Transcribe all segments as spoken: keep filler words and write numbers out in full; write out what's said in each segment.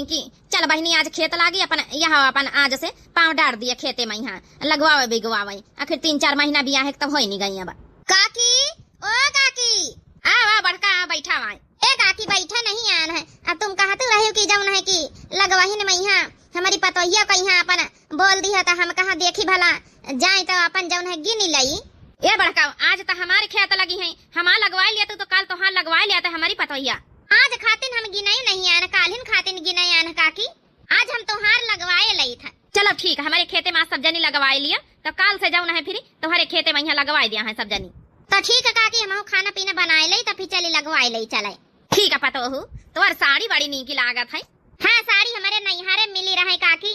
कि चल बहिनी, आज खेत लागी, अपन यहाँ अपन आज से पाँव डार दिया खेते मा, यहाँ लगवावे बिगवावे। आखिर तीन चार महीना बियाहे के तब होई नहीं गई अब। काकी, ओ काकी। आ, आ, बड़का, आ, बैठा हुआ है। ए काकी, बैठे नहीं आन है। अब तुम कहत रही कि जौन है कि लगवाहिन मा यहाँ हमारी पतोहिया का यहाँ अपन बोल दी है, तो हम कहा देखी भला जाए तो अपन जौन है गिनी लई। ए बड़का, आज तो हमारे खेत लगी है, हमार लगवाए लिया तू, तो काल तोहार लगवाए लिया तो हमारी पतोहिया। आज खातिन हम गिनई नहीं आन, कालिन खातिन गिनई आन काकी। आज हम तोहार लगवाए लई था। चलो ठीक, हमारे खेते मा सब जनी लगवाए लिया, तो काल से जौन है फिर तोहरे खेते मा यहाँ लगवाए दिया है सब जनी। तो ठीक है काकी, हमहू खाना पीना बनाए लई, तो फिर चली लगवाए लई चले। ठीक है पतोहू, तोहर साड़ी बड़ी नीक लागत है। हाँ, साड़ी हमारे नैहरे मिली रहे काकी।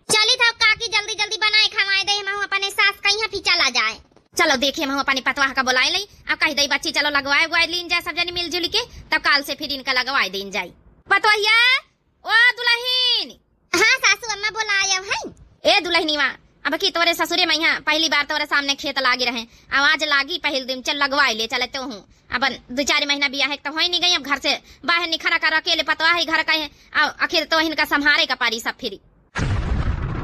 चली था काकी, जल्दी जल्दी बनाए खवाए दे, हमहू अपने सास कहीं फिर चला जाए। चलो देखिए, हमहू अपनी पतवाह का बुलाए लई, अब कह दई बच्ची चलो लगवाए उगवाए लीन जाए सब जनी मिलजुल के, तब काल से फिर इनका लगवाए दीन जाई। पतोहिया, ओ दुलहिन। हाँ सासू अम्मा, बोलायव है। ए दुलहिनीवा, अब की तोरे ससुरे मा यहाँ पहली बार तोरे सामने खेत लागी रहे, अब आज लागी पहिल दिन, चल लगवाए ले चले तो हूँ। अब दो चार महीना बियाहे के तो होई नहीं गई, अब घर से बाहर निखरा कर अकेले पतवाह है घर का है, अब आखिर तो इनका संभारे का पारी सब फिरी।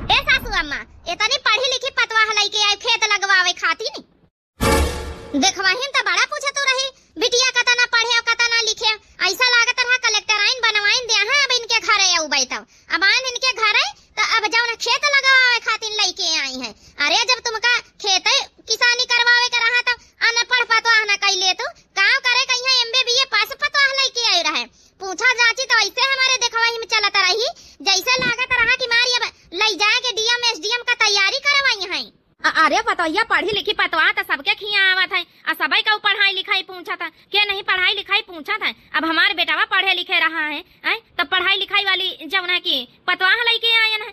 ए सासू अम्मा, इतनी पढ़ी लिखी पतवाह लइके आए खेत लगवावे खातिर। देखवाहिन त बड़ा पूछत रही, बिटिया कतना पढ़े, कतना लिखे, ऐसा लागत रहा कलेक्टराइन बनवाइन दे, हाँ, अब इनके घरे अउबै तब। अब आन इनके घरे, त अब जौन खेत लगवावे खातिर लइके आई है। अरे, जब तुमका खेते किसानी करवावे के रहा, त अनपढ़ पतवाह न कई ले तू, काम करे कहीं एमबीबीए पास पतवाह लइके आई रहे। पूछा जाची त ऐसे हमारे देखवाही मा चलत रही, जैसे लागत रहा कि मारी अब लई जाए के डीएम एसडीएम का तैयारी करवाई है। अ-, अरे पतोहिया, पढ़ी लिखी पतवाह त सबके खिया आवत है, आ सबई का पढ़ाई लिखाई पूछत है, के नहीं पढ़ाई लिखाई पूछत है। अब हमार बेटवा पढ़े लिखे रहा है, हैं, तब पढ़ाई लिखाई वाली जौन है कि पतवाह लइके आयन है।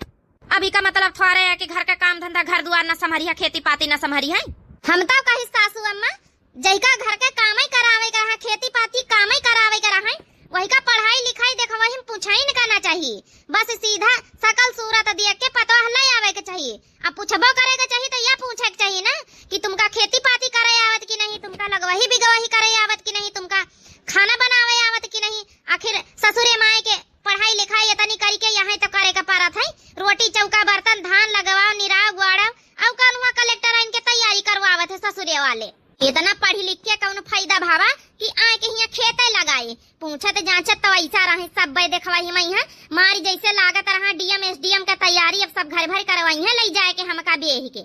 अब इका मतलब थोड़े है कि घर का काम धंधा, घर दुआर न संभरी है, खेती पाती न संभरी है। हम तो कही सासू अम्मा, जइका घर के कामई करावे के रहा, खेती पाती कामई करावे के रहा, वही का पढ़ाई लिखाई देखवाही मा पूछाइन का ना चाहिए। बस सीधा सकल सूरत देख के पतवाह ले आवे के चाहिए। अब पूछबो करे के चाहिए तो यह पूछे के चाहिए ना कि तुमका खेती पाती करे आवत कि नहीं, तुमका लगवाही बिगवाही करे आवत कि नहीं, तुमका खाना बनावे आवत कि नहीं। आखिर ससुरे माए के पढ़ाई लिखाई इतनी करी के यहाँ तो करे के परत है, रोटी चौका बर्तन धान लगवाओ निराव गुआड़ाओ, अउ कौन हुआ कलेक्टराइन के तैयारी करवावत है ससुरे वाले। इतना पढ़ी लिख के कौन फायदा भावा कि आए के हियाँ खेते लगाए। पूछत जांचत तो ऐसा रहे, सब बे देखवाही मा यहाँ मारी जैसे लागत रहा डीएम एसडीएम के तैयारी अब सब घर भर करवाई है, लई जाए के हमका बेही के।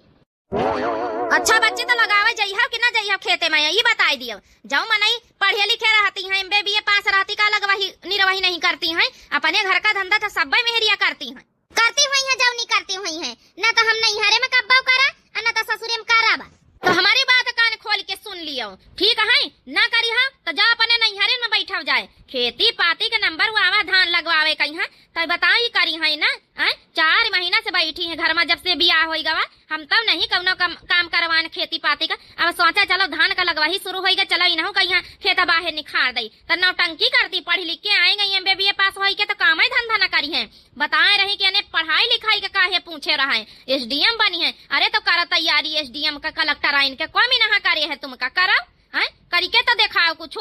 अच्छा बच्ची, तो लगावे जइहो कि ना जइहो खेते मा, ये बताई दियो। जौ मनई पढ़े लिखे रहती हैं, एमबीबीए पास रहती का लगवाही निरवाही नहीं करती हैं, अपने घर का धंधा तो सब बे मेहरिया करती हैं। करती हुई है, जौनी करती हुई है, ना तो हम नैहरे मा कब्बो करा, और ना तो ससुरे मा करब। तो हमारी बात कान खोल के सुन लियो, ठीक है? ना करी है तो जा अपने नैहरे मा बैठव जाए, खेती पाती के नंबर हुआ धान लगवावे कहीं है, तो बताई करी है ना, आय? चार महीना से बैठी है घर मा, जब से बियाह होई गवा, हम तब नहीं कौनो कम, काम करवान खेती पाती का। अब सोचा चलो धान का लगवाही शुरू होई गवा, चलो इनहू कहीं खेत बाहर निखार दई, तो नौटंकी करती, पढ़ी लिख के आई गई एमबीबीए पास होई के, तो कामे धंधा ना करी है। बताए रही कि अने पढ़ाई लिखाई के काहे पूछे रहा है, एसडीएम बनी है। अरे तो करा तैयारी एसडीएम का, कलेक्टराइन के, कौन मिनहा करे है तुमका, करो, हैं? करी के तो देखाओ कुछ,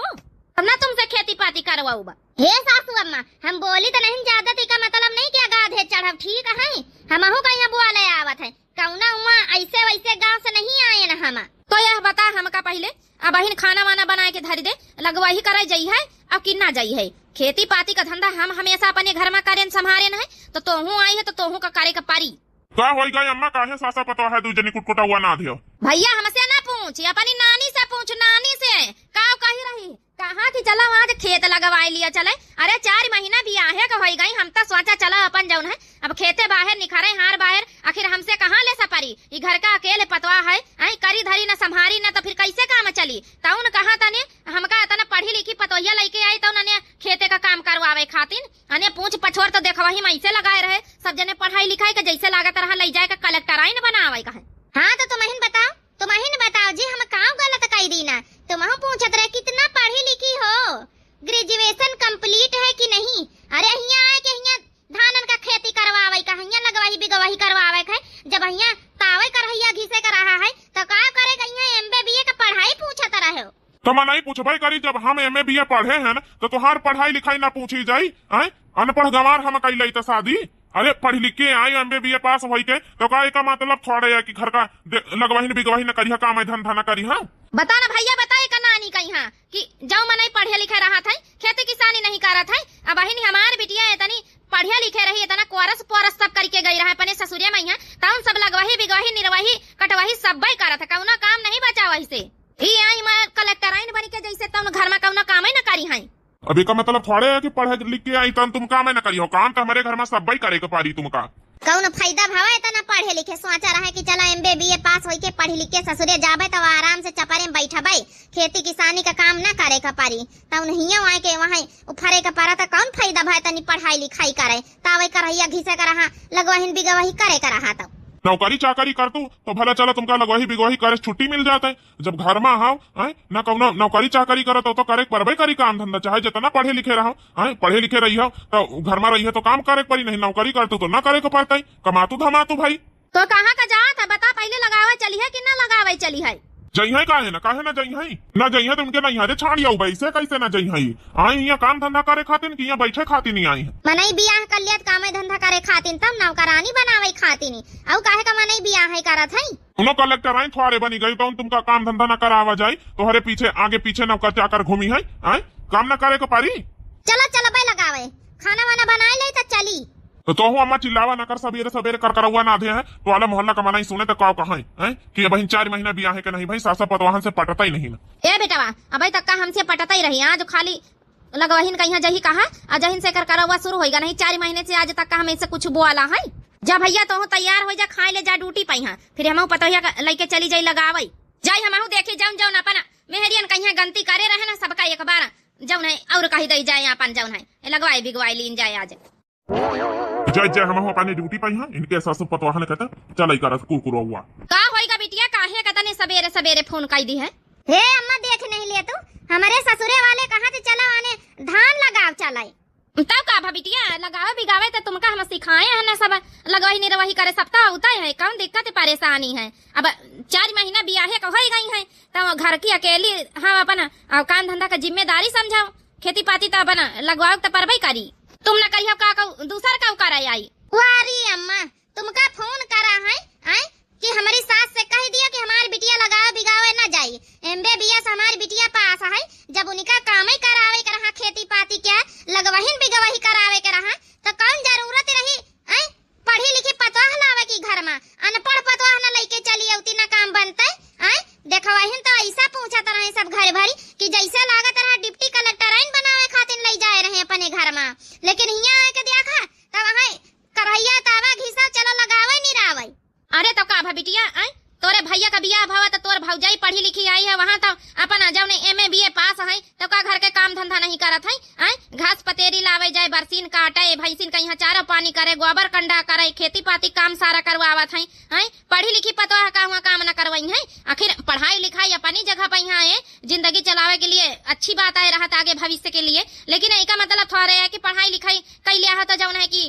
तब ना तुमसे खेती पाती करवाऊ बा। हे सासू अम्मा, हम बोली तो नहीं ज्यादा, तो इका मतलब नहीं कि आगा आधे चढ़ब, ठीक है? हमहू का यहाँ बोले आवत है, कौना हुआ ऐसे वैसे गाँव से नहीं आए न हम। तो यह बता हमका पहले, अबहिन खाना वाना बनाए के धरी दे, लगवाही करे जइहे, अब कि ना जइहे? खेती पाती का धंधा हम हमेशा अपने घर मा करेन संभारेन है, तो तोहू आई है तो तोहू का करे का परी। का होई गई अम्मा, काहे सासा पतोह है दू जनी कुटकुटावा ना दियो? भैया हमसे ना पूछ, अपनी नानी से पूछ, नानी से। का कही रही? कहा कि चलो आज खेत लगवाए लिया चले। अरे चार महीना बियाहे का होई गई, हम तो सोचा चलो अपन जौन है अब खेते बाहर निखरे हार बाहर, आखिर हमसे कहाँ ले सपरी? ई घर का अकेले पतोह है, आई करी धरी न संभारी न, तो फिर कैसे काम चली? तौन कहा तने हमका इतना पढ़ी लिखी पतोहिया लइके आई, तौन अने खेते का काम करवावे खातिर, अने पूछ पछोर तो देखवाही मा ऐसे लगाए रहे, सब जने पढ़ाई लिखाई के जैसे लागत रहा लई जाए के कलेक्टराइन बनावे का है। हाँ तो तुमहिन बताओ, तुमहिन बताओ जी, हम काव गलत कई दीना? तुमहू पूछत रहे कितना पढ़ी लिखी हो, ग्रेजुएशन कंप्लीट है कि नहीं? अरे हियाँ आए के हियाँ धानन का खेती करवावे का, हियाँ लगवाही बिगवाही करवावे का है। जब हियाँ तावे करहिया घिसे का रहा है, तो का करे का हियाँ एमबीबीए का पढ़ाई पूछत रहे हो? तो मनई पूछबे करी, जब हम एमए बीए पढ़े हैं ना, तो तोहार पढ़ाई लिखाई ना पूछी जाई, हैं? अनपढ़ गंवार हम कइले त शादी? अरे, पढ़ लिख के आई, एमए बीए पास होई के, तो का एका मतलब थोड़े है कि घर का दे-, लगवहिन बिगवहिन न करिहा, काम धंधा न करिहा? बता ना भैया, बता एका नानी कहिहा कि जौ मनई पढ़े लिखे रहत है, खेती किसानी नहीं करत है, अबहिन हमार बिटिया इतनी पढ़े लिखे रही, इतना कोरस पोरस सब करके गई रहा अपने ससुरे में, यहाँ तौन सब लगवही बिगवही निरवही कटवही सब्बै करत है, कौनो काम नहीं बचा वही से। ई आई मार कलेक्टराइन बनी के जैसे तौन घर में कौनो कामे न करी है। अब एका मतलब थोड़े है कि पढ़े लिख के आई तौन तुम कामे न करिहो, काम तो हमरे घर में सब्बै करे के पारी तुमका। कौन फायदा भवा इतना पढ़े लिखे, सोचा रहा कि चला एमए बीए पास होई के पढ़ लिख के ससुरे जाबे तो आराम से चपरे में बैठबे, खेती किसानी का काम ना करे के पारी, तौन हियाँ आए के वहाँ उफरे के पड़ा, तो कौन फायदा भा तनी पढ़ाई लिखाई करे, तावे करहिया घिसे के रहा, लगवहिन बिगवही करे के रहा। तो नौकरी चाकरी कर तू, तो भला चला तुमका लगवही बिगवही करे छुट्टी मिल जात है। जब घर में हव, हैं, ना कौनो नौकरी चाकरी करत हो, तो करे के परबे करी काम धंधा, चाहे जितना पढ़े लिखे रहो, हैं, पढ़े लिखे रही हो, तो घर में रही हो, तो काम करे के परी, नहीं नौकरी कर तू, तो ना करे के पड़ता, कमातू धमातू भाई। तो कहाँ का जात है, बता, पहले लगावे चली है कि ना लगावे चली है? जइहै काहे ना, काहे ना जइहै? ना जइहै तो उनके नैहरे छाड़ आऊ, वैसे कैसे ना जइहै? आई हियाँ काम धंधा करे खातिर कि हियाँ बैठे खातिर नहीं आई है? मनई बियाह कर लिया त कामे धंधा करे खातिर, तब नौकरानी बनावे खातिर नहीं। अउ काहे का मनई बियाह है करत है? उनो कलेक्टराइन थोड़े बनी गई, तो तुमका काम धंधा ना करावा जाई, तोहरे पीछे, आगे पीछे नौकर चाकर घूमी है, आय? काम ना करे के पारी? चला, चला बे लगावे, खाना वाना बनाए ले त चली। तो तोहू अम्मा चिल्लावा ना कर, सबेरे सबेरे कर करौआ ना दे है, तो आला मोहल्ला का मनई सुने तो का कहे, हैं? कि अबहिन चार महीना बियाहे के नहीं भाई, सासा पतवाहन से पटता ही नहीं ना। ए बेटवा, अबे तक का हमसे पटता ही रही, आज खाली लगवहिन कहिया जही कहा, आ जहिन से कर करौआ शुरू होइगा नहीं, चार महीने से आज तक का हम ऐसे कुछ बोला है। जा भैया, तोहू तैयार हो जा, खाए ले जा ड्यूटी पइहा, फिर हमहू पतोहिया का लइके चली जाई लगावई। जाई हमहू देखी जौन जौन अपन मेहरियन कहिया गलती करे रहे ना, सबका एक बार जौन है और कही दई जाए अपन जौन है, ए लगवाए बिगवाए लीन जाए आज। जय जय, हमहू अपने ड्यूटी पइहा, इनके सासू पतवाहन कहते चलई करत कुकुरौआ। का होइगा बिटिया, काहे का तने सबेरे सबेरे फोन कई दी है? हे अम्मा, देख नहीं ले तू, हमरे ससुरे वाले कहा थे चला आने धान लगाव चलाई। तब का भा बिटिया, लगावे बिगावे त तुमका हम सिखाए हैं ना सब, लगवही निरवही करे सब तो होता है, कौन दिक्कत परेशानी है? अब चार महीना बियाहे का होई गई है, तो घर की अकेली हम अपन, अ, काम धंधा का जिम्मेदारी समझाओ, खेती पाती तो अपन लगवाओ तो परबे करी, तुम ना करियो का कहू, दूसर का करे आई। वारी अम्मा, तुमका फोन करा है, आय, कि हमारी सास से कह दिया कि हमार बिटिया लगावे बिगावे ना जाई, एमबीबीएस हमार बिटिया पास है, जब उनका कामे करावे के रहा, खेती पाती के लगवहिन बिगवही करावे के रहा, तो कौन जरूरत रही, आय, पढ़ी लिखी पतवाह लावे की घर में, अनपढ़ पतवाह न लइके चली अउती, न काम बनते, आय, देखवहिन तो ऐसा पूछत रहे सब घर भरी कि जैसे लागत रहा डिप्टी कलेक्टराइन बनावे खातिर लई जाए रहे अपने घर में, लेकिन हियाँ आके देखा तब वहाँ करहिया तावा घिसा चला लगावे निरावे। अरे तो का भा बिटिया, आय? तोरे भैया का बियाह भवा तो तोर भौजाई पढ़ी लिखी आई है, वहाँ तो अपन जौने एमए बीए पास है, तो का घर के काम धंधा नहीं करत है? आय? घास पतेरी लावे जाए, बरसीन काटे, भैंसिन का यहाँ चारा पानी करे, गोबर कंडा करे, खेती पाती काम सारा करवावत है। आय? पढ़ी लिखी पतोह का हुआ काम न करवाई है? आखिर पढ़ाई लिखाई अपनी जगह पे यहाँ है, जिंदगी चलावे के लिए अच्छी बात है, रहत आगे भविष्य के लिए। लेकिन एका मतलब थोड़े है कि पढ़ाई लिखाई कैलिया है तो जौन है कि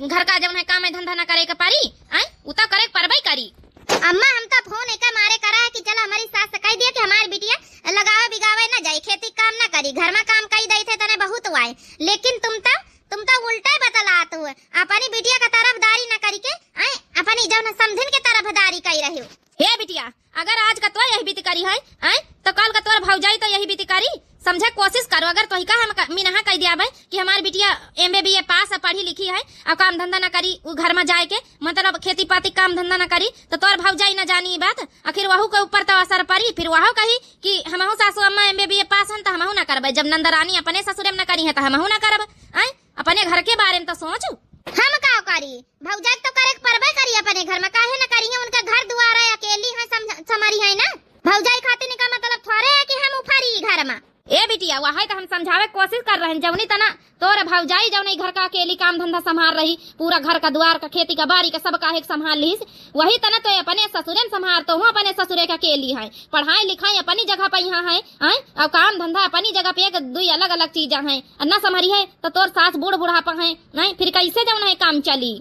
घर का जौन है काम है धंधा ना करे के पारी, आय? उ तो करे के परबे करी। अम्मा, हम तो फोन एका मारे करा है कि चला हमारी सास से कह दिया कि हमार बिटिया लगावे बिगावे ना जाए, खेती काम ना करी, घर में काम कई दई थे तने बहुत हुआ है, लेकिन तुम तो, तुम तो उल्टे बतलात हो, अपनी बिटिया का तरफदारी ना करी के, आय, अपनी जौन समधिन के तरफदारी कई रहे हो। हे बिटिया, अगर आज का तो यही बीती करी है, आय, तो कल का तोर भौजाई तो यही बीती करी। समझे कोशिश करो, अगर तोहिका हम क-, मिनहा कह दिया भाई कि हमार बिटिया एमबीए पास है, पढ़ी लिखी है, और काम धंधा ना करी, उ घर में जाए के, मतलब खेती पाती काम धंधा ना करी, तो तोर भौजाई ना जानी ई बात, आखिर वहू के ऊपर तो असर पड़ी, फिर वहू कही कि हमहू सासू अम्मा एमबीए पास हन, तो हमहू ना करबे, जब नंदरानी अपने ससुरे में ना करी है, तो हमहू ना करब। आय, अपने घर के बारे में तो सोचू। हम का करी? भौजाई तो करे के परबे करी अपने घर में, काहे न करी है? उनका घर दुआर है, अकेली है, समझ-, समरी है ना। भौजाई खातिर का मतलब थोड़े है कि हम उफरी घर में। ए बिटिया, वही तो हम समझावे के कोशिश कर रहे हैं, जौनी तना तोर भौजाई जौन ई घर का अकेली काम धंधा संभाल रही, पूरा घर का दुआर का खेती का बारी का सब काहे के संभाल लीस, वही तना तो अपने ससुरे में संभाल, तो हूँ अपने ससुरे का अकेली है, पढ़ाई लिखाई अपनी जगह पे यहाँ है, हैं? और काम धंधा अपनी जगह पे, एक दुई अलग अलग चीजा हैं। और ना संभरी है तो तोर सास बूढ़ बुढ़ापा है, नहीं फिर कैसे जौन है काम चली?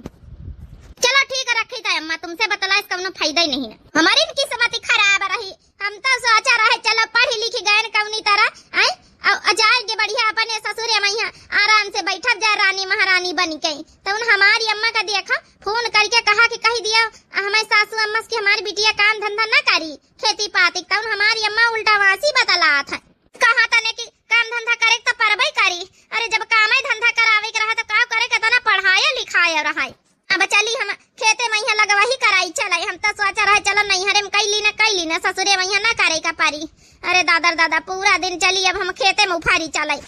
चला ठीक रखी त अम्मा, तुमसे बतलाइस कउनो फायदा ही नहीं ना। हमारी किस्मत ही खराब रही, हम तो सोचा रहे चलो पढ़ी लिखी गयन कउनी तरह, आय, अउ जाएंगे बढ़िया अपने ससुरे मइहाँ आराम से बैठब जाए रानी महारानी बनी के। तउन हमारी अम्मा का देखा फोन करके कहा कि कही दिया हमारी सासू अम्मा से कि हमारी बिटिया काम धंधा ना करी, खेती पाती, तउन हमारी अम्मा उल्टा वासी बतलात है। कहा तने कि काम धंधा करे तो परबई करी। अरे जब कामे धंधा करावे के रहा तो का करे के तना पढ़ाए लिखाए रहा। अब चली हम खेते मइहाँ लगवही कराई चलाई। हम तो सोचा रहे चलो नैहरे में कैली ना कैली ना ससुरे मइहाँ ना करे का परी। अरे दादा रे दादा पूरा दिन चली अब हम खेते में उफारी चलाई।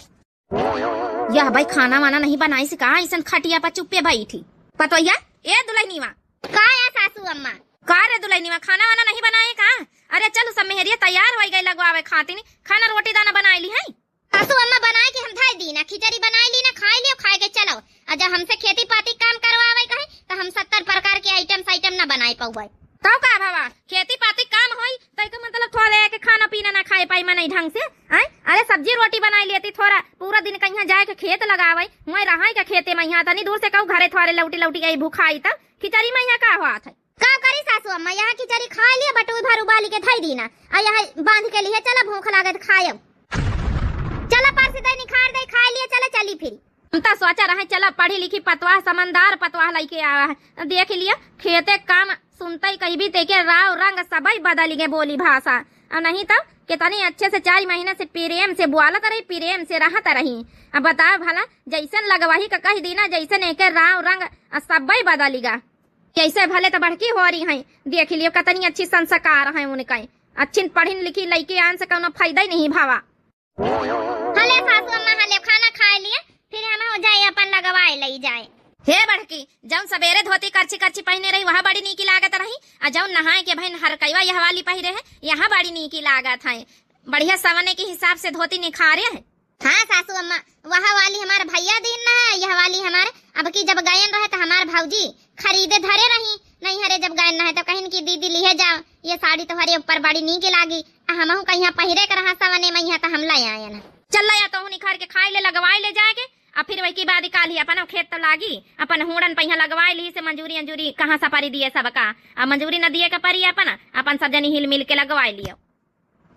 यह भाई खाना वाना नहीं बनाई से कहा ऐसन खटिया पर चुप्पे बैठी। पतोहिया, ए दुलहनीवा। का है सासू अम्मा? का रे दुलहनीवा, खाना वाना नहीं बनाए का? अरे चल सब मेहरिया तैयार होइ गए लगवावे खातिर, खाना रोटी दाना बनाए ली है। सासू अम्मा बनाए के हम धर दी ना, खिचड़ी बनाए ली ना, खाए लियो, खाए के चलो। आ जब हमसे खेती पाती काम करवावे कहे तो हम सत्तर प्रकार के आइटम साइटम ना बनाए पाउबे। तो का भवा, खेती पाती काम होई तो एकर मतलब थोड़े के खाना पीना ना खाए पाई मनई ढंग से, आय? अरे सब्जी रोटी बनाए लेती थोड़ा, पूरा दिन कहीं जाए के खेत लगावे, वहीं रहाई के खेते मइहाँ, तनी दूर से कहू घरे थोड़े लौटी लौटी आई भुखाई तब खिचड़ी मइहाँ का हुआ था। का करी सासू अम्मा, यहाँ खिचड़ी खा लिया, बटुई भर उबाली के धई दी ना, आ यहाँ बांध के लिए चला भूख लागे तो खायब। चला परसी दे निखार दे खा लिया, चला चली फिर। हम तो सोचा रहे चला पढ़ी लिखी पतवाह समझदार पतवाह लइके आवा है, देख लिया खेते काम सुनते ही कहीं भी तेके राव रंग सबई बदल गए बोली भाषा। और नहीं तो कितनी अच्छे से चार महीना से प्रेम से बोलत रही, प्रेम से रहत रही। अब बताओ भला जैसन लगवाही का कह दीना, जैसन एके राव रंग सबई बदलिगा। कैसे भले तो बड़की हो रही हैं, देख लियो कितनी अच्छी संस्कार हैं उनका। अच्छी पढ़ी लिखी लइके आन से कौनो फायदा ही नहीं भावा। हले सासू अम्मा, हले खाना खाए लिए, फिर हम हो जाए अपन लगवाए लई जाए। हे बड़की, जौन सबेरे धोती करछी करछी पहिने रही, वह बड़ी नीकी लागत रही, आ जौन नहाए के बहिन हरकैवा यह वाली पहिरे है, यह बड़ी नीकी लागत है। बढ़िया सवने के हिसाब से धोती निखारे है। हाँ सासू अम्मा, वह वाली हमार भैया दीन न है, यह वाली हमार अब की जब गयन रहे तो हमार भौजी खरीदे धरे रही, नहीं हरे जब गयन न है तो कहिन कि दीदी लिहे जाओ, ये साड़ी तोहरे ऊपर बड़ी नीक लागी, आ हमहू कहिया पहिरे के रहा सवने मइहाँ तो हम ले आयन। चल ले आ तोहू निखार के खाए ले लगवाए ले जाए के, आ फिर वही के बाद काल ही अपन खेत तो लागी, अपन हूड़न पहिया लगवाए ली से मंजूरी अंजूरी कहाँ सपारी दिए सबका, आ मंजूरी न दिए के परी अपन, अपन सब जनी हिल मिल के लगवाए लियो।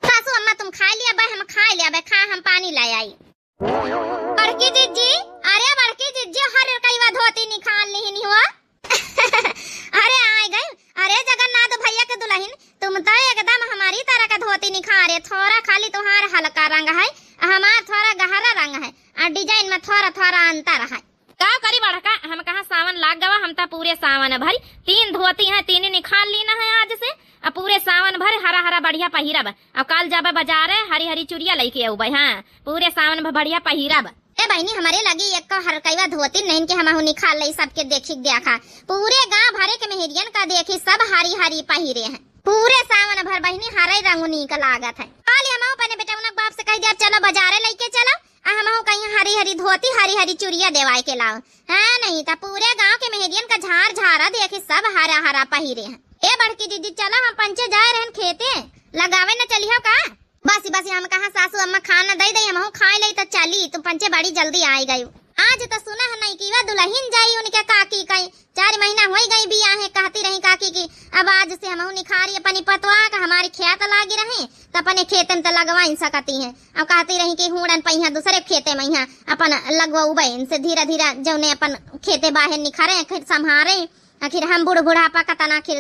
सासू अम्मा तुम खाए लिया बे, हम खाए लिया बे, खा हम पानी ले आई। बड़की जिज्जी, अरे बड़की जिज्जी, हर कईवा धोती निखार लिहिन हुआ। अरे आए गई, अरे जगन्नाथ भैया के दुलहिन, तुम तो एकदम हमारी तरह का धोती निखारे, थोड़ा खाली तुम्हार हल्का रंग है, हमार थोड़ा गहरा रंग है, और design में थोड़ा थोड़ा अंतर है। का करी बड़का, हम कहाँ सावन लाग गवा, हम त पूरे सावन भर तीन धोती है, तीन निखार लीना है आज से, अब पूरे सावन भर हरा हरा बढ़िया पहिरब, अब काल जाबे बाजारे हरी हरी चुरिया लइके अउबे, हाँ, पूरे सावन भर बढ़िया पहिरब। ए बहिनी, हमरे लगी एक हरकैवा धोती नहीं के हमहू निखार लई, सबके देखी देखा, पूरे गांव भरे के मेहरियन का देखी सब हरी हरी पहिरे हैं, पूरे सावन भर बहिनी हरे रंग नीक लागत है। काल हमहू अपने बेटौना के बाप से कह दिया, चलो बाजारे लइके चलो, आ हमहू कहीं हरी हरी धोती, हरी हरी चुरिया देवाए के लाओ। हाँ, नहीं त पूरे गांव के मेहरियन का झार झारा देखी सब हरा हरा पहिरे हैं। ए बड़की दीदी, चला हम पंचे जाए रहन खेते, लगावे न चलिहो का? बस, बस, हम कहा सासू अम्मा खाना दे दे, हमहू खाए ले त चली, तू पंचे बड़ी जल्दी आए गयू। आज त सुना है नहीं कि वह दुलहिन जाई उनके काकी कई, चार महीना होई गई बियाहे, कहती रही काकी कि अब आज से हमहू निखारी अपनी पतवा का, हमारी खेत लागी रहे त अपने खेते में त लगवाइन सकती हैं। अब कहती रही कि हूड़न पहिया दूसरे खेते में यहाँ अपन लगवउबे, इनसे धीरे धीरे जौने अपन खेते बाहे निखरे, आखिर संभारे, आखिर हम बूढ़ बुढ़ापा का तना आखिर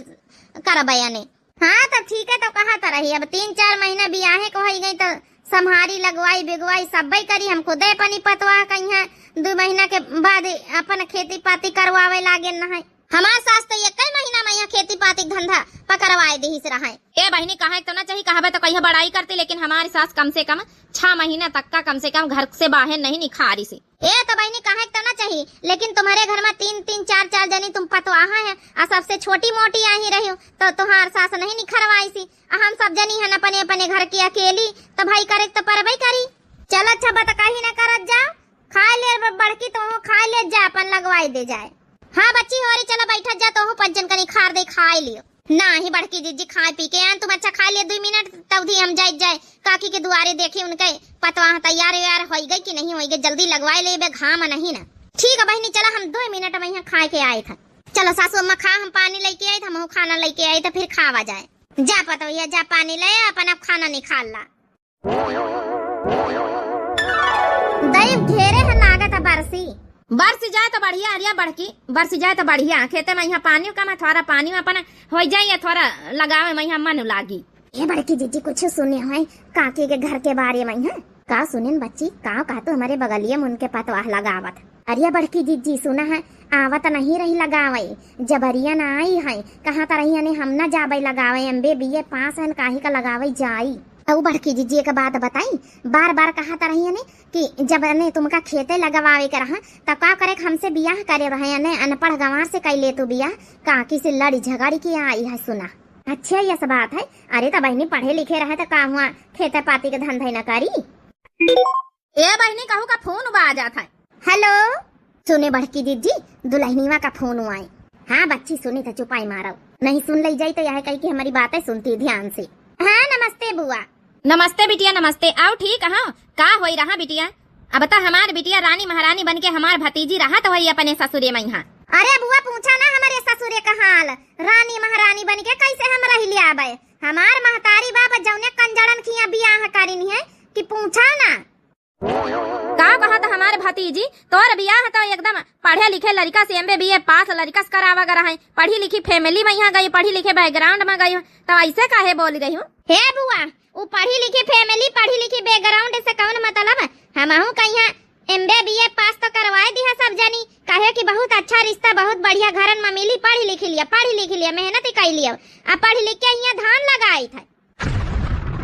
करबे अने। हाँ त ठीक है, तो कहा त रही, अब तीन चार महीना बियाहे को होई गई त संभारी, लगवाई, बिगवाई सब्बे करी, हम खुदे अपनी पतवा कहीं दो महीना के बाद अपन खेती पाती करवावे लागे न है। हमार सास तो एक ही महीना में यहाँ खेती पाती के धंधा पकड़वाए दिहिस रहे। ए बहिनी, कहे के तो ना चाही, कहबे तो कहिया बड़ाई करती, लेकिन हमारी सास कम से कम छह महीना तक का कम से कम घर से बाहर नहीं निखारी सी। ए तो बहिनी, कहे के तो ना चाही, लेकिन तुम्हारे घर में तीन तीन चार चार जनी तुम पतवाहा है, आ सबसे छोटी मोटी आही रही हो, तो तुम्हार सास नहीं निखरवाई सी, आ हम सब जनी हन अपने अपने घर की अकेली, तो भाई करे के तो परबे करी। चल अच्छा, बत कही ना करत जा, खाए ले ब-, बड़की, तोहू खाए ले जा, अपन लगवाई दे जाए। हाँ बच्ची होरी, चलो बैठत जा, तोहू पंचन कनी खार दे खाए लियो। नाही बड़की जिज्जी, खाए पी के आन, तुम अच्छा खा लियो दुई मिनट, तब दी हम जाइत जाए काकी के दुआरे देखी उनके पतवाह तैयार वैयार होई गई कि नहीं होई गई, जल्दी लगवाए लेबे, घाम नहीं ना। ठीक है बहिनी, चला हम दुई मिनट में यहाँ खाए के आए था। चलो सासू अम्मा, खा, हम पानी लइके आई, त हमहू खाना लइके आई, त फिर खावा जाए। जा पतोहिया, जा पानी ले, अपन अब खाना निकाल ला। दैव घेरे है लागत है बरसी। बरसी जाए त बढ़िया, अरिया बड़की, बरसी जाए त बढ़िया। खेते मा इहाँ पानी कम है, थोड़ा पानी मा अपन होइ जाए, या थोड़ा लगावे मा इहाँ मन लागी। ए बड़की जिज्जी, कुछ सुने है काकी के घर के बारे मा इहाँ? का सुनिन बच्ची, का कहतू, हमरे बगलिया मा उनके पतवाह लगावत। अरिया बड़की जिज्जी, सुना है, आवत नहीं रही लगावे, जबरिया ना आई है, कहत रही हने हम ना जाबे लगावे, एमबीए बीए पास हन, काहे का लगावे जाई। अउ बड़की जिज्जी एक बात बताई, बार बार कहत रही हने कि जब ने तुमका खेते लगवावे के रहा, तब का करे हमसे बियाह करे रहे, ने अनपढ़ गंवार से कई ले तू बियाह, काकी से लड़ी झगड़ी के आई है सुना। अच्छा, यस बात है। अरे त बहिनी पढ़े लिखे रहे त का हुआ, खेते पाती के धंधे न करी? ए बहिनी, कहू का फोन बा आ जात है। हेलो, सुने बड़की जिज्जी, दुलहिनिवा का फोन आए। हाँ बच्ची, सुनी त चुपाई मारव, नहीं सुन लई जाई त यह कही कि हमरी बातें सुनती ध्यान से। हाँ नमस्ते बुआ। नमस्ते बिटिया, नमस्ते। आउ ठीक हाँ, का होई रहा बिटिया? अब त हमार बिटिया रानी महारानी बन के हमार भतीजी रहत होई अपने ससुरे मा इहाँ। अरे बुआ, पूछा ना हमरे ससुरे का हाल, रानी महारानी बन के कैसे हम रह लिया आबे? हमार महतारी बाप जौने कंजड़न खिया बियाह करिन है कि पूछा ना। का कहत हमार भतीजी, तोर बियाह तो एकदम पढ़े लिखे लड़का से, एमबीए बीए पास लड़का से करावा ग रहा है, पढ़ी लिखी फैमिली मा इहाँ गई, पढ़ी लिखे बैकग्राउंड मा गई, तो ऐसे काहे बोल गई हूँ? हे बुआ, उ पढ़ी लिखी फैमिली, पढ़ी लिखी बैकग्राउंड से कौन मतलब? हमहू कहिया एमबीए बीए पास तो करवाए दिहा सब जनी, कहे कि बहुत अच्छा रिश्ता, बहुत बढ़िया घरन मा मिली, पढ़ी लिखी लिया, पढ़ी लिखी लिया, मेहनत ही कई लिया, अब पढ़ी लिख के इहाँ धान लगाई था।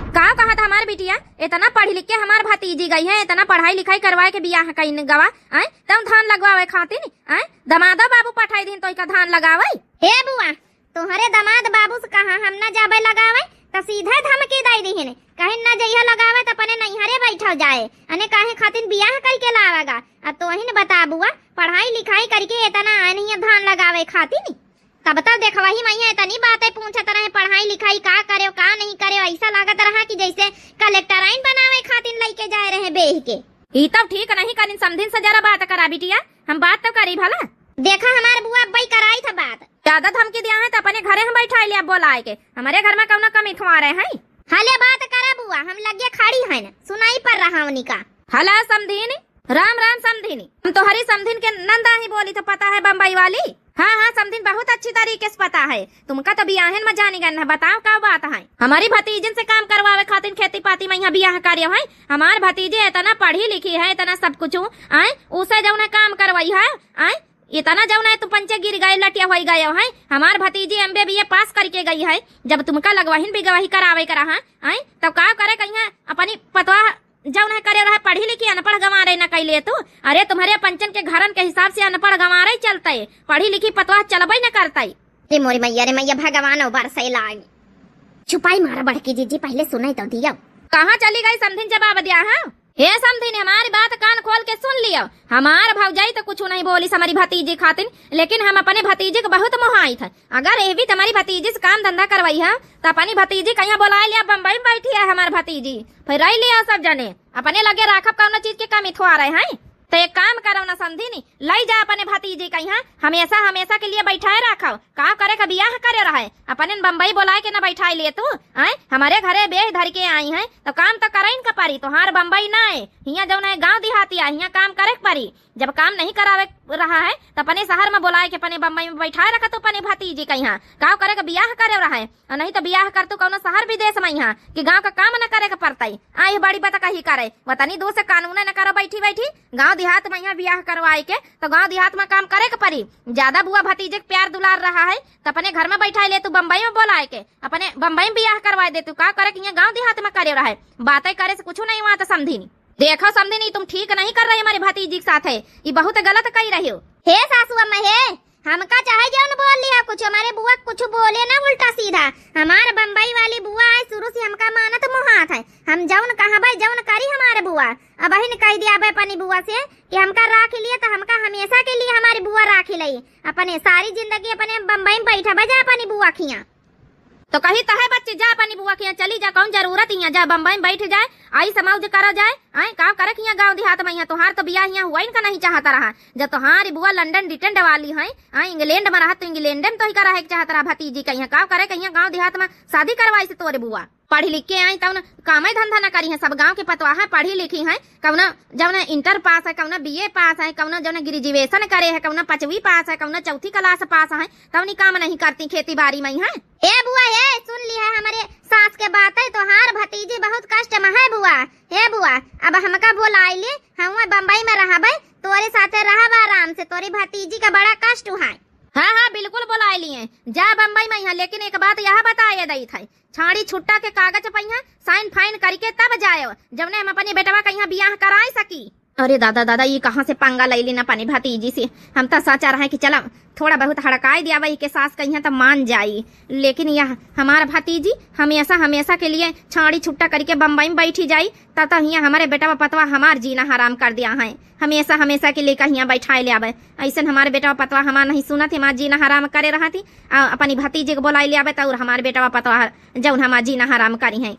का कहत हमार बिटिया, इतना पढ़ी लिख के हमार भतीजी गई है, इतना पढ़ाई लिखाई करवाए के बियाह कइन गवा, आय, तब धान लगवावे खातिर, आय, दमादो बाबू पठाई दिन तोइका धान लगावे। हे बुआ, तोहरे दमाद बाबू से कहा हम ना जाबे लगावे, त सीधे धमकी दई दिहिन, कहिन ना जइहा लगावे त अपने नैहरे बैठल जाए, अने काहे खातिर बियाह करके लावेगा। आ तोहिन बता बुआ, पढ़ाई लिखाई करके इतना आए नहीं है धान लगावे खातिर? तब तक देखवही मइया इतनी बातें पूछत रहे, पढ़ाई लिखाई का करेव, का नहीं करेव, ऐसा लागत रहा कि जैसे कलेक्टराइन बनावे खातिर लइके जाए रहे बेह के। ई तब ठीक नहीं करिन, समधिन से जरा बात करा बिटिया, हम बात तो करी भला। देखा हमार बुआ अब्बई कराई था बात। ज्यादा धमकी दिया है तो अपने घरे हम बैठाई लिया बोलाए के, हमारे घर मा कौनो कमी थुआ रहे हैं। हले बात करा बुआ, हम लगे खड़ी हैं, सुनाई पर रहा उन्हीं का। हला समधिन, राम राम समधिनी, हम तोहरी समधिन के नंदा ही बोली तो पता है बम्बई वाली। हाँ, हाँ, समधिन बहुत अच्छी तरीके से पता है। तुमका तो बियाहन मा जानी गन है, बताओ का बात है? हमारी भतीजन से काम करवावे खातिर खेती पाती मा इहाँ बियाह कार्य है। हमार भतीजे इतना पढ़ी लिखी है, इतना सब कुछ, आय, उसे जौन है काम करवाई है, आय, इतना जौन है तू पंचे गिर गए, लटिया होई गए है। हमार भतीजी एमबीए बीए पास करके गई है, जब तुमका लगवाहिन बिगवाही करावे के रहा, आय, तब का करे कहिया अपनी पतवा जौन है करे रहे पढ़ी लिखी, अनपढ़ गंवारे न कैले तू। अरे तुम्हरे पंचन के घरन के हिसाब से अनपढ़ गंवारे चलते, पढ़ी लिखी पतवाह चलबे न करते। रे मोरी मैया, रे मैया, भगवान ओ बरसै लागी। चुपाई मारा बड़की जिज्जी, पहले सुनाई तो दियो। कहाँ चली गई समधिन, जवाब दिया है? हे समधिन, हमारी बात कान खोल के सुन लियो। हमार भौजाई तो कुछ नहीं बोली हमारी भतीजी खातिन, लेकिन हम अपने भतीजी को बहुत मोहाइत है। अगर एह भी तुम्हारी भतीजी से काम धंधा करवाई है, तो अपनी भतीजी कहिया बोलाए लिया, बम्बई में बैठी है हमार भतीजी, फिर रह लिया सब जने। अपने लगे राखब कौनो चीज के कमी थोआ रहे हैं। तो एक काम करो ना समधिनी, लई जा अपने भतीजी कहिया, हमेशा हमेशा के लिए बैठाए राखो। का करे का बियाह करे रहे, अपने बम्बई बोलाए के ना बैठाए लिए तू, आय? हमारे घरे बेह धर के आई हैं, तो काम तो करइन का परी, तोहार बम्बई ना है, हियाँ जौन है गाँव देहाती है, हियाँ काम करे के परी। जब काम नहीं करावे रहा है, तो अपने शहर में बोलाए के अपने बम्बई में बैठाए रखा तू अपने भतीजी कहिया, का करे का बियाह करे रहे। और नहीं तो बियाह कर तू कौनो शहर विदेश में यहाँ कि गाँव का काम न करे के पड़तई। आइह बड़ी बतकही करे, वतनी दूर से कानून न करो बैठी बैठी। गाँव देहात में यहाँ बियाह करवाए के तो गाँव देहात में काम करे के परी। ज्यादा बुआ भतीजे के प्यार दुलार रहा है तो अपने घर में बैठाए ले तू बम्बई में बोलाए के, अपने बम्बई में बियाह करवाए दे तू। का करे कि यहाँ गाँव देहात में करे रहे, बातें करे से कुछ नहीं हुआ तो समझी नहीं। देखो समधिनी, तुम ठीक नहीं कर रही हमारी भतीजी के साथ है, ये बहुत गलत कही रही हो। हे सासू अम्मा हे, हमका चाहे जौन बोल लिया कुछ, हमारे बुआ कुछ बोले ना उल्टा सीधा। हमार बम्बई वाली बुआ है, शुरू से हमका मानत मोहात है, हम जौन कहबे जौन करी हमारे बुआ। अबहिन कह दिया अबे अपनी बुआ से कि हमका राख लिए तो हमका हमेशा के लिए हमारी बुआ राख ले, अपने सारी जिंदगी अपने बम्बई में बैठा बजा अपनी बुआ खिया। तो कही त है बच्ची, जा अपनी बुआ के यहाँ चली जा, कौन जरूरत यहाँ, जा बम्बई में बैठ जाए, आई समौज करा जाए। आए, का करे के यहाँ गाँव देहात में, यहाँ तोहार तो बियाह यहाँ हुआ इनका नहीं चाहता रहा। जब तोहार बुआ लंदन डिटेंड वाली है, आए, इंग्लैंड में रहा तो इंग्लैंड में तो ही का रहे के चाहत रहा भतीजी का यहाँ, का करे के यहाँ गाँव देहात में शादी करवाई से तोरे बुआ। पढ़ी लिख के आई तब न कामे धंधा न करी है, सब गाँव के पतवाह है, पढ़ी लिखी है, कौना जौना इंटर पास है, कौना बीए पास है, कौना जौना ग्रेजुएशन करे है, कौना पाँचवीं पास है, कौना चौथी क्लास पास है, तौनी काम नहीं करती खेती बाड़ी में है। ए बुआ, ए सुन ली है हमरे सास के बात है, तोहार भतीजी बहुत कष्ट में है बुआ। हे बुआ, अब हमका बोलाई ले, हम बम्बई में रहबे, तोरे साथे रहब आराम से, तोरी भतीजी का बड़ा कष्ट है। हाँ हाँ, बिल्कुल बोलाई लिए, जा बम्बई में यहाँ, लेकिन एक बात यह बताए दई था, छाड़ी छुट्टा के कागज पहिया साइन फाइन करके तब जायो, जौने हम अपने बेटवा का यहाँ बियाह कराए सकी। अरे दादा दादा, ये कहाँ से पंगा ले लेना अपने भतीजी से? हम तो सोचा रहे कि चला थोड़ा बहुत हड़काए दिया वही के सास कहिया तो मान जाई, लेकिन यह हमार भतीजी हमेशा हमेशा के लिए छाड़ी छुट्टा करके बम्बई में बैठी जाई, तब तो हियाँ हमारे बेटवा पतवा हमार जीना हराम कर दिया है। हमेशा हमेशा के लिए कहिया बैठाए ले आवे। ऐसन हमारे बेटवा पतवा हमार नहीं सुनत, हमार जीना हराम करे रहती। आ, अपनी भतीजे के बोलाई ले आवे तो और हमारे बेटवा पतवा जौन हमार जीना हराम करी है।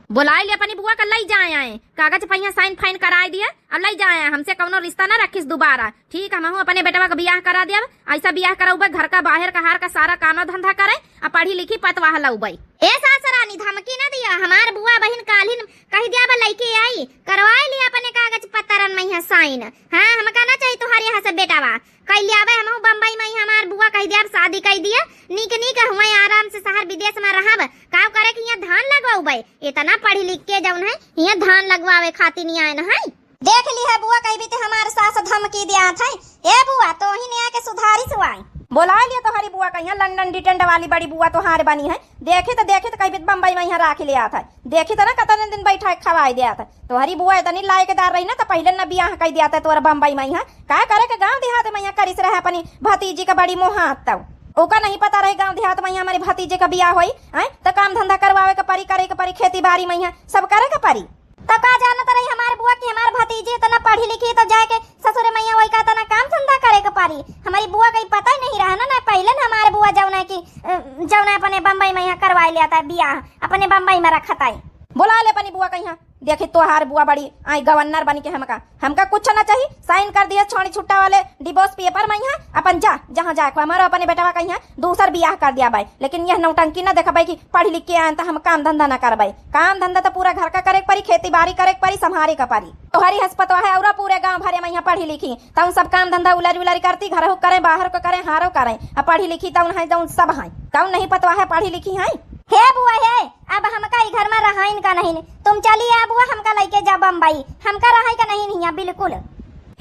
बोलाई ले अपनी बुआ का लई जाए आए, कागज पहिया साइन फाइन कराए दिया, अब लई जाए आए, हमसे कौनो रिश्ता ना रखिस दोबारा। ठीक, हमहू अपने बेटवा का बियाह करा दिया, ऐसा बियाह करौबे, घर का बाहर का हार का सारा काम धंधा करे, आ पढ़ी लिखी पतवाह लौबे। ए सास रानी, धमकी ना दिया, हमार बुआ बहिन काल्हिन कह दिया बा लइके आई, करवाए लिया अपने कागज पत्तरन में यहाँ साइन। हाँ, हमका ना चाहिए तोहार यहाँ से बेटावा। कई लियावे हमहू बम्बई में ही, हमार बुआ कह दिया अब शादी कई दिया, नीक नीक हुए आराम से शहर विदेश में रहब। काव करे कि यहाँ धान लगवाउबे, इतना पढ़ी लिख के जौन है यहाँ धान लगवावे खातिर नहीं आए न है। देख ली है बुआ, कही भी ते हमार सास धमकी दिया था। ए बुआ, तो ही नया के सुधारी सुआई। बोला लिया तोहरी बुआ कहिया लंदन डिटेंड वाली बड़ी बुआ तोहार बनी है। देखी तो, देखी तो कही भी बम्बई में यहाँ राख लिया था। देखी तो ना कतने दिन बैठा खवाई दिया था। तोहरी बुआ इतनी लायकदार रही ना तो पहले ना बियाह कई दिया था तोरा बम्बई में यहाँ। का करे के गाँव देहात में यहाँ करिस रहे अपनी भतीजी का बड़ी मोहात तब। ओका नहीं पता रहे गाँव देहात में यहाँ हमारे भतीजे का बियाह होई, हैं? तो काम धंधा करवावे के परी, करे के परी, खेती बाड़ी में यहाँ सब करे के परी। तो का जानत रही हमार बुआ कि हमार भतीजी इतना पढ़ी लिखी तो जाके ससुरे मैया वही का तना काम धंधा करे के पारी। हमारी बुआ का ई पता ही नहीं रहा ना, ना पहले ना हमार बुआ जौना की, अ, जौना अपने बम्बई मैया करवाई लिया था बियाह, अपने बम्बई में रखत आई। बोला ले अपनी बुआ कहिया, देखी तोहार बुआ बड़ी आई गवर्नर बनी के हमका, हमका कुछ ना चाहिए। साइन कर दिया छाड़ी छुट्टा वाले डिवोर्स पेपर में यहाँ, अपन जा जहाँ जाए को, हमारा अपने बेटवा कहिया दूसर बियाह कर दिया बाई, लेकिन यह नौटंकी ना देखबे कि पढ़ लिख के आयन त हम काम धंधा ना करबे। काम धंधा तो पूरा घर का करे के परी, खेती बाड़ी करे के परी, संभारे के परी। तोहरी हस पतवा है और पूरे गाँव भरे में यहाँ पढ़ी लिखी, तउन सब काम धंधा उलरी उलरी करती, घर हो करे, बाहर को करे, हारो करे, अब पढ़ी लिखी तउन है जउन सब है, तउन नहीं पतवा है पढ़ी लिखी है। हे बुआ हे, अब हमका ई घर में रहाइन का नहीं, तुम चली आ बुआ, हमका लइके जा बम्बई, हमका रहाई का नहीं हियाँ बिल्कुल।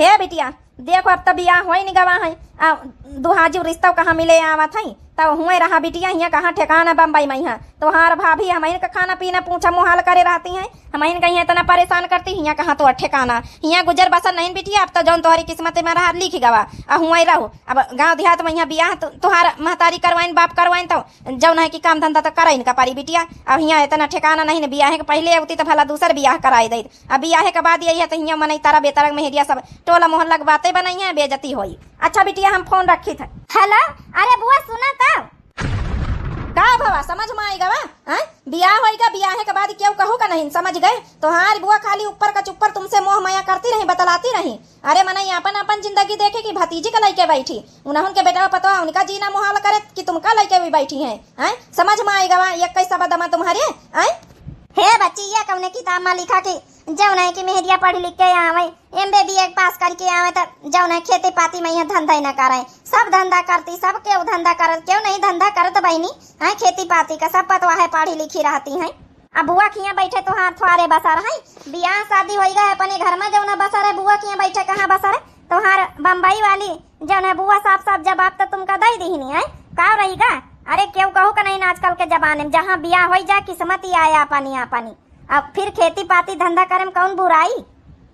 हे बिटिया, देखो, अब त बियाह होई नहीं गवा है, आ, दुहाजू रिश्तौ कहाँ मिले आवत है, तब हुए रहा बिटिया, हियाँ कहाँ ठिकाना बम्बई में है। तोहार भाभी हमइन का खाना पीना पूछा मुहाल करे रहती हैं, हमइन का हियाँ इतना परेशान करती, हियाँ कहाँ तोहर ठिकाना, हियाँ गुजर बसर नहीं बिटिया। अब तो जौन तोहरी किस्मत में रहा लिख गवा, आ हुए रहो। अब गाँव देहात में यहाँ बियाह तो, तोहार महतारी करवाइन, बाप करवाइन, तो जौन है कि काम धंधा तो करइन का परी बिटिया। अब हियाँ इतना ठिकाना नहीं न, बियाह के पहले अवती तो भला दूसर बियाह कराई देत, अब बियाहे के बाद यही है तो हियाँ मनई तारा बेतारा मेहरिया सब टोला मोहल्ला के बातें बनई है, बेइज्जती होई। अच्छा बिटिया, हम फोन रखी थे। हेलो, अरे बुआ सुना तो। का भवा, समझ में आई गवा? हैं? बियाह होई का, बियाहे के बाद केहू कहू का नहीं, समझ गए? तोहार बुआ खाली ऊपर का चुप्पर तुमसे मोह माया करती रही, बतलाती रही। अरे मनई आपन आपन जिंदगी देखे कि भतीजी के लइके बैठी, उन्हन के बेटवा पतवा उनका जीना मुहाल करे कि तुमका लइके भी बैठी हैं, हैं? समझ में आई गवा, ये कैसा बदमा तुम्हारे, हैं? हे बच्ची, ये कौने किताब में लिखा कि जौन है कि मेहरिया पढ़ लिख के आवे, एम बी बी ए पास करके आवे, त जौन है खेती पाती में यहाँ धंधा ही ना करे, सब धंधा करती, सब केहू धंधा करत, केहू नहीं धंधा करत बहिनी, हैं? खेती पाती का सब पतवा है पढ़ी लिखी रहती हैं। अब बुआ खिया बैठे तोहार थोड़े बसर है, बियाह शादी होई गए अपने घर में, जौन बसर है बुआ खिया बैठे कहाँ बसर है? तोहार बम्बई वाली जौन है बुआ साफ साफ जवाब तो तुमका दे दीहनी है, का रही गा? अरे केहू कहू का नहीं आजकल के जमाने में, जहाँ बियाह होई जा किस्मत ही आया अपनी अपनी, अब फिर खेती पाती धंधा करे में कौन बुराई?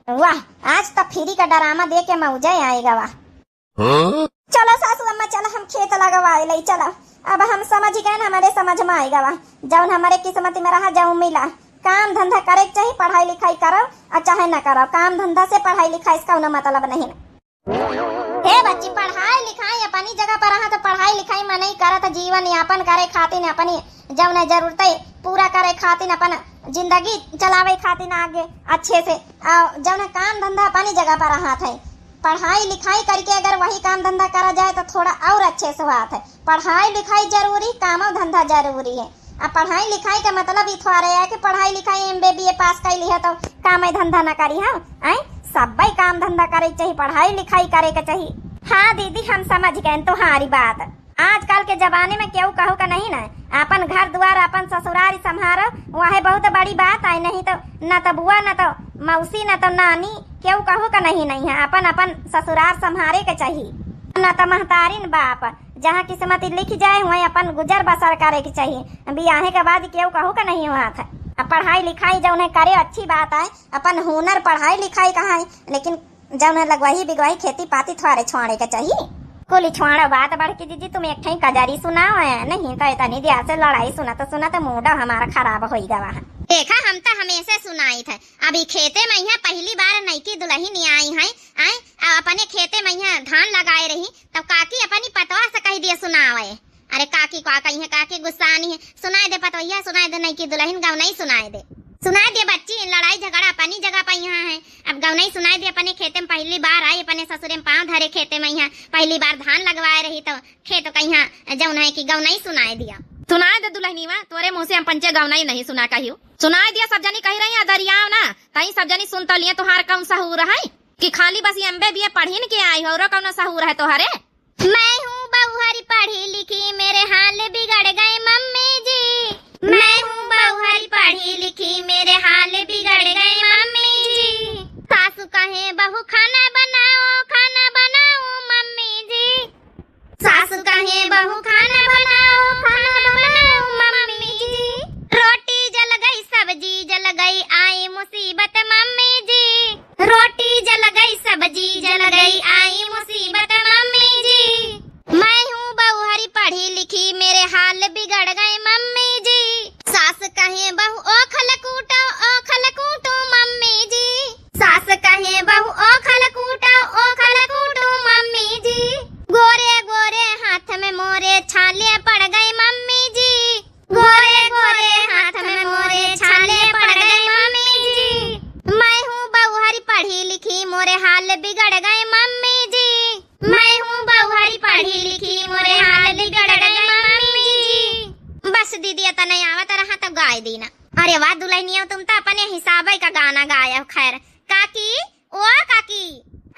वाह, आज तो फ्री का डरामा दे के मौजे आएगा वाह। हाँ? चलो सासू अम्मा, चलो हम खेत लगवाए ले, चलो। अब हम समझ गए न, हमारे समझ में आएगा वा, जौन हमारे किस्मत में रहा, जौन मिला। काम धंधा करे के चाही, पढ़ाई लिखाई करो और चाहे न करो, काम धंधा से पढ़ाई लिखाई से कौनो मतलब नहीं। हे बच्ची, पढ़ाई लिखाई अपनी जगह पर रहा, तो पढ़ाई लिखाई मनई करत जीवन यापन करे खातिर अपनी जौन है जरूरतें पूरा करे खातिन, अपन जिंदगी चलावे खातिन आगे अच्छे से, आ, जौन है काम धंधा अपनी जगह पर रहत है। पढ़ाई लिखाई करके अगर वही काम धंधा करा जाए तो थोड़ा और अच्छे से होत है। पढ़ाई लिखाई जरूरी, कामो धंधा जरूरी है। अब पढ़ाई लिखाई का मतलब ई थोड़े है कि पढ़ाई लिखाई एम बी ए बी ए पास कर लिहे तो काम धंधा न करी हम, आय? सब्बै काम धंधा करे के चाही, पढ़ाई लिखाई करे के चाही। हाँ दीदी, हम समझ गए तुम्हारी बात। आजकल के जमाने में केहू कहू का नहीं ना, अपन घर दुआर, अपन ससुरारी संभारो, वहे बहुत बड़ी बात है। नहीं तो न तो बुआ, न तो मौसी, न तो नानी, केहू कहू का नहीं, नहीं है, अपन अपन ससुरार संभारे के चाही। न तो महतारिन बाप, जहाँ किस्मत लिख जाए, वहीं अपन गुजर बसर करे के चाही। बियाहे के बाद केहू कहू का नहीं होत है। अब पढ़ाई लिखाई जौन है करे, अच्छी बात है, अपन हुनर पढ़ाई लिखाई कहाँ है, लेकिन जौन है लगवाही बिगवाही खेती पाती थोड़े छोड़े के चाही। कुली छोड़ो बात बड़की दीदी, तुम एक ठई कजरी सुनाओ है, नहीं तो इतनी देर से लड़ाई सुनत सुनत मूड हमारा खराब होई गवा है। देखा, हम तो हमेशा सुनाइत है, अभी खेते में यहाँ पहली बार नईकी दुलहिन आई है, आय, आ अपने खेते में यहाँ धान लगाए रही, तब काकी अपनी पतवा से कह दिए सुनावे। अरे काकी का कही है, काकी गुस्सा नहीं है, सुनाए दे पतवैया, सुनाए दे नईकी दुलहिन गवनई सुनाए दे, सुनाए दे बच्ची, लड़ाई झगड़ा अपनी जगह पर यहाँ है। अब गवनई सुनाए दे, अपने खेते में पहली बार आई, अपने ससुरे में पाँव धरे खेते में यहाँ पहली बार धान लगवाए रही तो खेत कहिया जौन है कि गवनई सुनाए दिया। सुनाए दे दुलहिनीवा, तोरे मुँह से हम पंचे गवनई नहीं सुना कहियो। सुनाए दिया, सब जनी कही रही है दरियाव ना, तई सब जनी सुन तो लिए, तोहार कौन सहूर है कि खाली बस एम बी ए बी ए पढ़िन के आई हो, औरो कौनो सहूर है तोहरे? मैं हूँ बहुहरी पढ़ी लिखी, मेरे हाल बिगड़ गए मम्मी जी। मैं हूँ बहुहरी पढ़ी लिखी, मेरे हाल बिगड़ गए मम्मी जी। सासू कहे बहू खाना बनाओ, खाना बनाओ मम्मी जी। सासू कहे बहू खाना बनाओ, खाना बनाओ मम्मी जी। रोटी जल गई, सब्जी जल गई, आई मुसीबत मम्मी जी। रोटी जल गई, सब्जी जल गई, आई मुसीबत मम्मी जी। मैं हूँ बहुहरी पढ़ी लिखी, मेरे हाल बिगड़ गए मम्मी जी। सास कहे बहू ओखल कूटो, ओखल कूटो मम्मी जी। सास कहे बहू ओखल कूटो, ओखल कूटो मम्मी जी। गोरे गोरे हाथ में मोरे छाले पड़ गए मम्मी जी। गोरे गोरे हाथ में मोरे छाले पड़ गए मम्मी जी। मैं हूँ बहुहरी पढ़ी लिखी, मोरे हाल बिगड़ गए मम्मी जी। मैं हूँ बहुहरी पढ़ी लिखी, मोरे हाल बिगड़ गए मम्मी जी। बस दीदी, इतना आवत रहा तो गाय दीना। अरे वाह दुलहिनिया, तुम तो अपने हिसाबे का गाना गायब। खैर काकी, ओ काकी।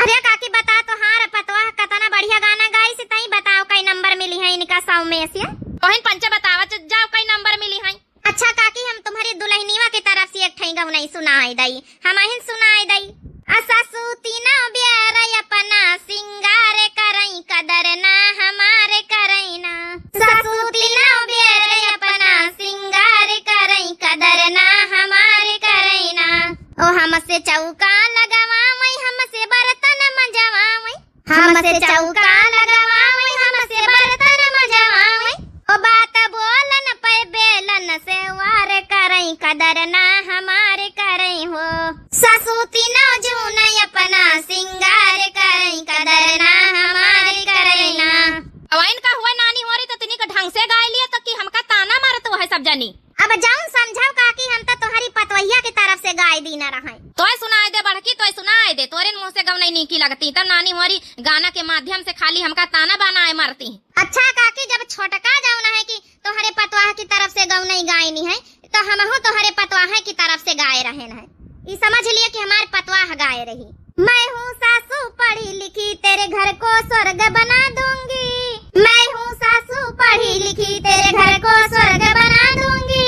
अरे काकी, बता तोहार पतवा कतना बढ़िया गाना गाइस, तई बताओ कई नंबर मिली है इनका सौ में से? तोहिन पंचे बतावा च-, जाओ कई नंबर मिली है। अच्छा काकी, हम तुम्हारी दुलहिनीवा की तरफ से एक ठई गवनई सुनाई दई, हमहिन सुनाई दई। आ सासू तीनों बेर अपना सिंगार करई, कदर ना हमार करई ना। सासू तीनों बेर अपना सिंगार करई, कदर ना हमार करई ना। ओ हमसे चौका लगवावई, हमसे बर्तन मजवावई, हमसे चौका लगवावई, हमसे बर्तन मजवावई। ओ बात बोलन पे बेलन से वार करई, कदर ना हमार करई हो। सासू तीनों जून अपना सिंगार करई, कदर ना हमार करई ना। अवैन का हुआ नानी होरी तो तनिक ढंग से गाय लिए तो कि हमका ताना मारत हुआ है सब जनी। अब जौन समझाओ काकी, हम तो तोहरी पतवहिया की तरफ से गाय दीना रहे। तोय सुनाए दे बड़की, तोय सुनाए दे, तोरे मुँह से गवनई नीकी लगती, तब नानी होरी गाना के माध्यम से खाली हमका ताना बाना मारती। अच्छा काकी, जब छोटका जौन है कि तोहरे पतवाह की तरफ से गवनई गायनी है, तो हमहू तोहरे पतवाह की तरफ से गाए रहेन है। ई समझ लिए कि हमार पतवाह गाए रही। मैं हूँ सासू पढ़ी लिखी, तेरे घर को स्वर्ग बना दूंगी। मैं हूँ सासू पढ़ी लिखी, तेरे घर को स्वर्ग बना दूंगी।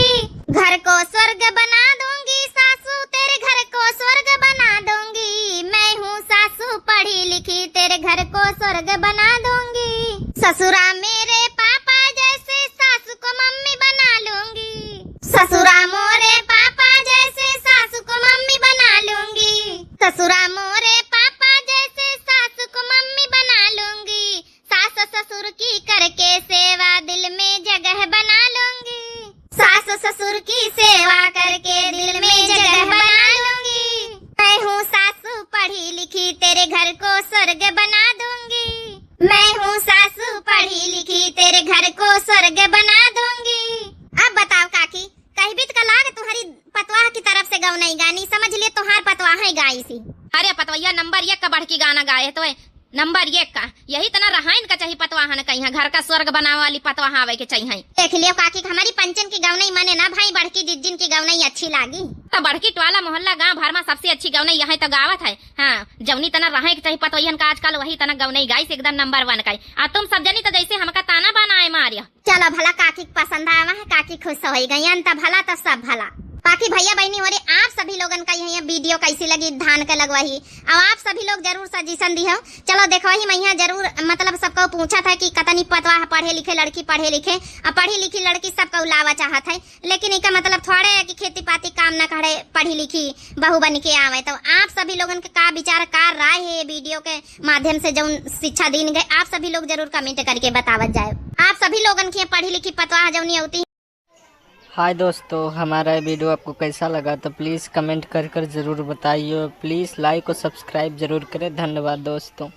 घर को स्वर्ग बना दूंगी सासू, तेरे घर को स्वर्ग बना दूंगी। मैं हूँ सासू पढ़ी लिखी, तेरे घर को स्वर्ग बना दूंगी। ससुरा मेरे पापा जैसे, सासू को मम्मी बना लूंगी। ससुरा मोरे पापा जैसे, सासू को मम्मी बना लूंगी। ससुरा मोरे पापा जैसे, सासू को मम्मी बना लूंगी। सास ससुर की करके सेवा, दिल में जगह बना लूंगी। सास ससुर की सेवा करके, दिल में जगह बना लूंगी। मैं हूँ सासू पढ़ी लिखी, तेरे घर को स्वर्ग बना दूंगी। मैं हूँ सासू पढ़ी लिखी, नंबर एक का, यही तना रहाइन का चाही पतवाहन का, यहाँ घर का स्वर्ग बनावे वाली पतवाह आवे के चाहिए। देख लियो काकी, हमारी पंचन की गवनई माने ना भाई, बड़की जिज्जिन की गवनई अच्छी लागी। तो बड़की टोला मोहल्ला गांव भर में सबसे अच्छी गवनई यही तो गावत है। हाँ, जौनी तना रहे के चाही पतोहियन का आजकल, वही तना गवनई गाइस एकदम नंबर वन का। आ तुम सब जनी तो जैसे हमका ताना बाना आए मारिया। चलो भला काकी के पसंद आवा है, काकी खुश हो गई, अंत भला तो सब भला। बाकी भैया बहनी हो रे, आप सभी लोगन का यह वीडियो कैसी लगी धान के लगवाही, अब आप सभी लोग जरूर सजेशन दिहो। चलो देखो ही मैं यहाँ जरूर मतलब सबको पूछा था कि कतनी पतवाह पढ़े लिखे लड़की, पढ़े लिखे, अब पढ़ी लिखी लड़की सबको लावा चाहत है, लेकिन इका मतलब थोड़े है कि खेती पाती काम ना करे, पढ़ी लिखी बहू बन के आवे। तो आप सभी लोगन के का विचार, का राय है ये वीडियो के माध्यम से जौन शिक्षा दीन गए, आप सभी लोग जरूर कमेंट करके बतावत जाए। आप सभी लोगन के पढ़ी लिखी पतवाह जौनी होती। हाय दोस्तों, हमारा ये वीडियो आपको कैसा लगा तो प्लीज़ कमेंट कर कर ज़रूर बताइए। प्लीज़ लाइक और सब्सक्राइब ज़रूर करें। धन्यवाद दोस्तों।